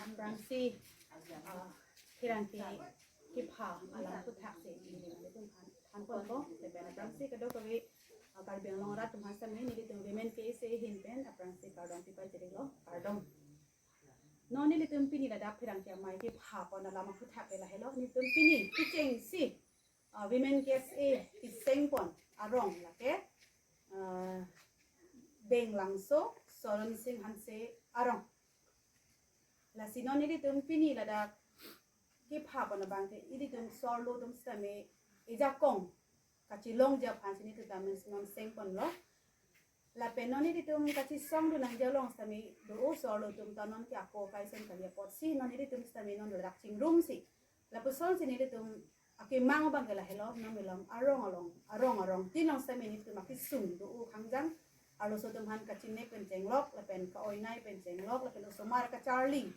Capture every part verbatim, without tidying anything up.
Aphrangsi, ah, pherangke kepha alam aputhak si neli nanglitum aphan thanponpo, lapen aphrangsi kadokave, ah, Karbi Anglong arat atum aphan sitame nelitum Women K S A ahin pen aphrangsi kardom pipachirilo, kardom. Non nelitum pini ladak pherangke amei kepha pon alam aputhak ke lahelo, nelitum pini kechengsi, ah, Women K S A keseng pon arong lake, ah, Benglangso Soron Sing Hanse arong. Lasi non nelitum pini ladak kepha pon abang ke, nelitum so-arlo atum sitame ejakong kachelongji aphan si nelitum tame non seng ponlo. Lapen non nelitum kachesongdun nangji along sitame do, o so-arlo atum ta non ke ako kaisen kali apotsi non nelitum sitame non ladak chingrumsi, lapusonsi nelitum akemang abang ke lahelo, non melong arong along, arong arongtin along sitame nelitum akesung do, o khangjang arloso atum aphan kachine pen chenglok, lapen ka-oinai pen chenglok, lapen osomar kacharli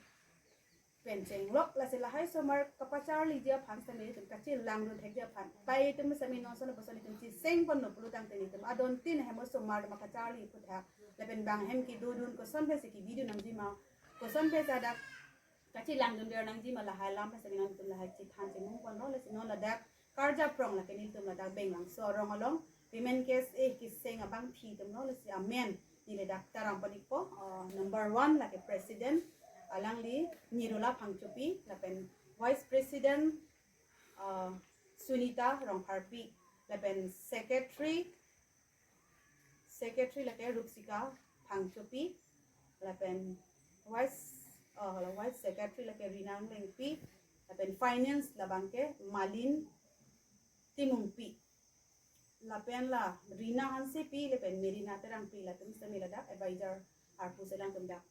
pen chenglok, lasi lahai osomar kapacharliji aphan sitame nelitum kachelangdun thekji aphan pai atum sitame non so lapuson nelitum cheseng ponlo pulo tangte nelitum adontin hem osomar atum kacharli aputhak, lapen bang hem kedodun, koson pensi kevideo nangji ma, koson pensi ladak kachelangdunver nangji ma, lahai alam pensi nelitum lahai chethan chemung ponlo. Lasi non ladak karjap rong lake nelitum ladak Benglangso arong along Women K S A keseng abangpi atumlo, lasi amen neli ladak taram pon-ikpo, ah, number one lake president, alangli Nirola Phangchopi, lapen vice president, ah, Sunita Rongpharpi, lapen secretary, secretary lake Rupsika Phangchopi, lapen vice, ah, vice secretary lake Rina Englengpi, lapen finance labang ke Malin Timungpi, lapen la Rina Hansepi, lapen Merina Terangpi, latum sitame ladak advisor arpu si alangtum dak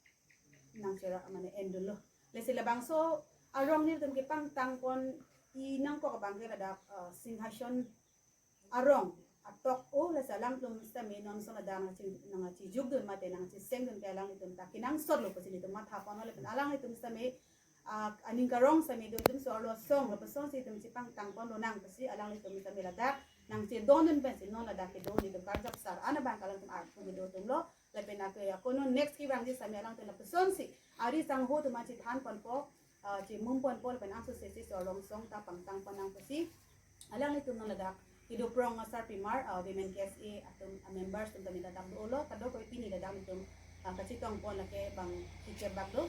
nangchera mane endunlo. Lasi labangso arong nelitum kepangtang pon-i nangkok abang ke ladak, ah, Singhason arong atok, o lasi alangtum sitame non so ladak nangchi, nangchijukdun mate nangchisengdun ke alanglitum ta kenangsotlo pusi nelitum matha ponlo, lapen alanglitum sitame, ah, aning karong sitame do, itum so-arlo asong lapusonsi itum chepangtang ponlonang pusi alanglitum sitame ladak nangchedondun pensi non ladak kedo nelitum karjap sar an abang ke alangtum arpu kedo atumlo. Lapen ako, ako non next kevangji sitame alangtum lapusonsi ari sangho atum aphan chethan ponpo, ah, chemung ponpo, lapen angsose si so-arlo asong ta pangtang ponnang pusi alanglitum non ladak kedo prong asarpimar, ah, Women K S A atum, ah, members atum tame ladak dolo, kadokave pini ladak nelitum, ah, kachetong pon lake bang kechebak do.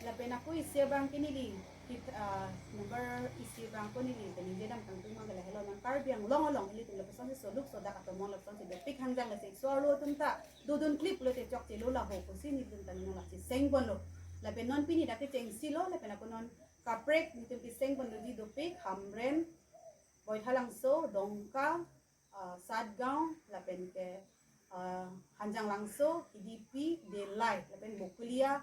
Lapen ako isi abang ke neli, kit, ah, number isi abang ko neli kaningje dam kangtung abang ke lahelo, non Karbi Anglong along ilitum lapusonsi soluk sodak atomon lapusonsi dopik khangjang, lasi so-arlo atum ta dodun klip lote chokchelo laho pusi nelitum tame non la cheseng ponlo. Lapen non pini dak kechengsi lo, lapen ako non kaprek nelitum keseng ponloji dopik Hamren, Boithalangso, Dongka, ah, Satgaon, lapen ke, ah, Hanjanglangso, K D P, Delai, lapen Bokulia,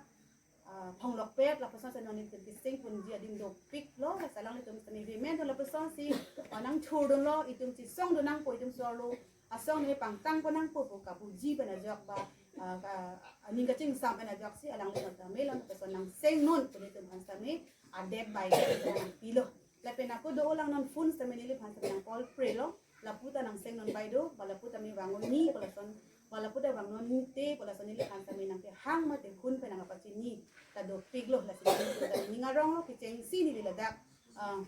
ah, Phonglokpet, lapusonsi non nelitum keseng ponji adim dopiklo, lasi alanglitum sitame women atum lapusonsi, ah, nangchurdunlo, itum chesongdun nangpo, itum so-arlo asong neli pangtang pon nangpo pu kapuji pen ajok ba, ah, ka, aning kachingsam pen ajoksi alanglitum tame lapuson nangseng non pu nelitum aphan sitame adet bai pilo. Lapen ako do-olang non phone sitame neliphan sitame nang call prelo. Lapu ta nangseng non bai do, ba lapu tame vang un-e, ba lason, ba lapu ta vang un-e te, ba lason neliphan sitame nangkehang mate hun pen nangkapachini ta dopiklo, lasi nelitum ta ning aronglo, kechengsi neli ladak, ah,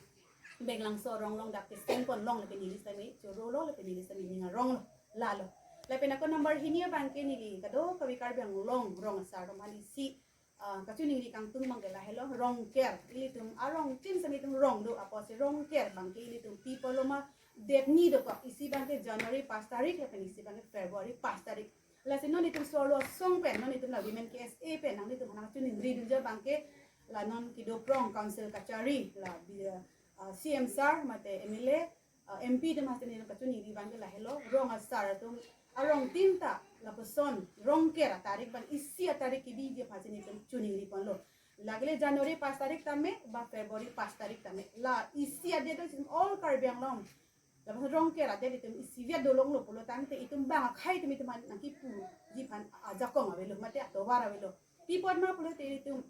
Benglangso arong along dak keseng ponlong, lapen neli sitame chorolo, lapen neli sitame ning aronglo, lalo. Lapen ako number hini abang ke neli kadokave Karbi Anglong rong asar atum aphan isi, ah, kachiningri kangtung abang ke lahelo, Rongker. Ilitum arongtin sitame itum rong do, apotsi Rongker abang ke ilitum pi pulo ma, det ni dokok, isi abang ke January pas tarik, lapen isi abang ke February pas tarik. Lasi non itum so-arlo asong pen, non itum la Women K S A pen nanglitum aphan nangchiningridunji abang ke, la non kedo prong council kachari, la bi, ah, C M sir mate M L A, ah, M P atum aphan sitame nelitum kachiningri abang ke lahelo, rong asar atum arongtin ta lapuson Rongker atarik abang isi atarik kebiji aphan sitame nelitum chiningri ponlo. Lake le January pas tarik tame, ba February pas tarik tame, la isi adet do, itum all Karbi Anglong, lapuson Rongker adet itum isivet dolonglo pulo tangte itum bang akhei atum itum aphan nangkipuji aphan ajakong avelo mate atovar avelo. Pi apot ma pulote itum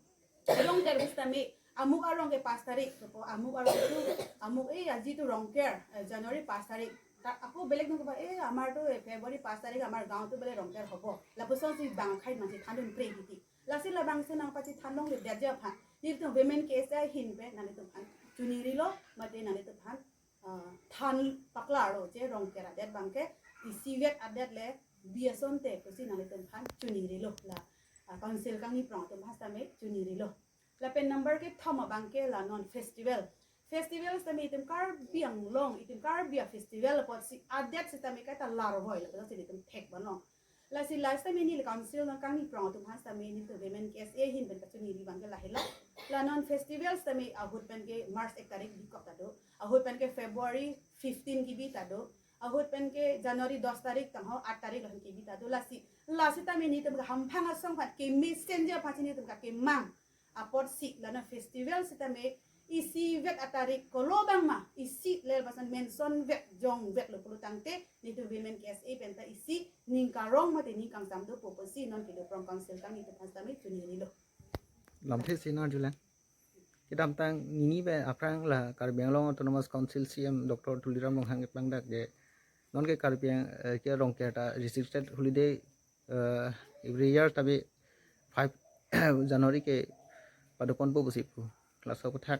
Rongker pusitame amuk arong ke pas tarik, so amuk arong tu, amuk, eh, aji tu Rongker, eh, January pas tarik. Ta ako belek nung ba, eh, amar tu, eh, February pas tarik amar gaon tu bole Rongker hobo, lapusonsi bang akhei mansi thandun pre titi. Lasi labangso nangpachethan longledet aphan, nelitum Women K S A ahin pen nanglitum aphan choningri lo, mate nanglitum aphan, ah, than paklar lo je Rongker adet abangke isivet adet le bi asonte pusi nanglitum aphan choningri lo, la, ah, council kangni prong atum aphan sitame choningri lo. Lapen number kethom abangke la non festival. Festival sitame itum Karbi Anglong, itum Karbi a-festival apotsi adet sitame kaita larvoi lo, pusi itum thek ban long. Lasi la sitame neli council nang kangni prong atum aphan sitame nelitum Women K S A ahin pen kachoningri abangke lahelo. La non festival sitame ahut pen ke March ek tarik bikok ta do, ahut pen ke February fifteen kebi ta do, ahut pen ke January dos tarik tangho aat tarik lahin kebi ta do. Lasi la sitame nelitum hamphang asong aphan kemesen je aphan si nelitum kakemang apotsi la non festival sitame isivet atarik kolo abang ma, isi le lapuson mention vet jongvet lo pulo tangte nelitum Women K S A pen ta isi ning karong mate ning kangsam dopo pusi non kedo prong council kangni atum aphan sitame choningri lo. Lamthe si nangjulang. Kedamtang nini pen aphrang la Karbi Anglong Autonomous Council C E M Doctor Tuliram Ronghang kepangdak je non ke Karbi Ang-, eh, ke Rongker ta restricted holiday, eh, every year tabi five January ke padoponpo pusi pu. Laso aputhak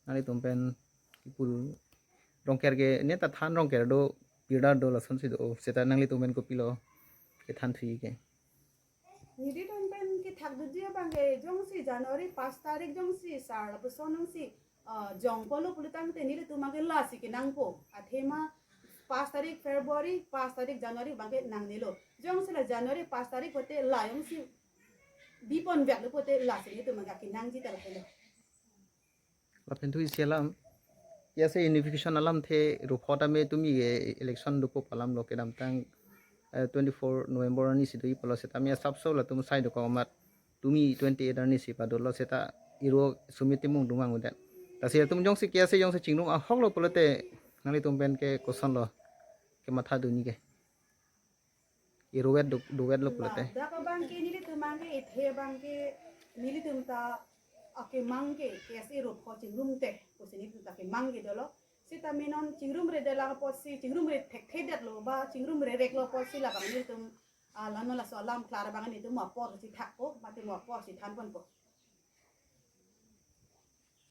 nanglitum pen kipu Rongker ke neta than Rongker do, pirdar do, lasonsi do, seta nanglitum pen kopilo kethan thuji ke? Nelitum pen kethak dudi abangke jongsi January pas tarik jongsi sar lapuson jongsi, ah, jongpo lo pulo tangte nelitum abangke lasi kenangpo. Athema pas tarik February, pas tarik January abangke nangnelo. Jongsi la January pas tarik pote la jongsi biponvet lo pote lasi nelitum abangke kenangji ta lahelo. Lapen thu isi alam, K S A unification alamthe ruphot ame tumi ke election dopo pu alam lo kedamtang, eh, twenty-four November arni si doji pulo setame asapso latum sai dokok amat tumi twenty-eight arni si padolo seta iro sumit timung dumang udet. Lasi latum jongsi K S A jongsi chingrum ahok lo pulote nanglitum pen ke koson lo kematha duni ke? Irovet do, dovet lo pulote. Ladak abangke nelitum abangke ithe abangke nelitum ta akemang ke K S A ruphot chingrum te pusi nelitum ta akemang ke dolo. Sitame non chingrumredet lang apotsi, chingrumre thekthedet lo ba chingrumre rek lo apotsi labang nelitum, ah, la non laso alam klar abang nelitum apor si thakpo, mate mo apor si thanponpo.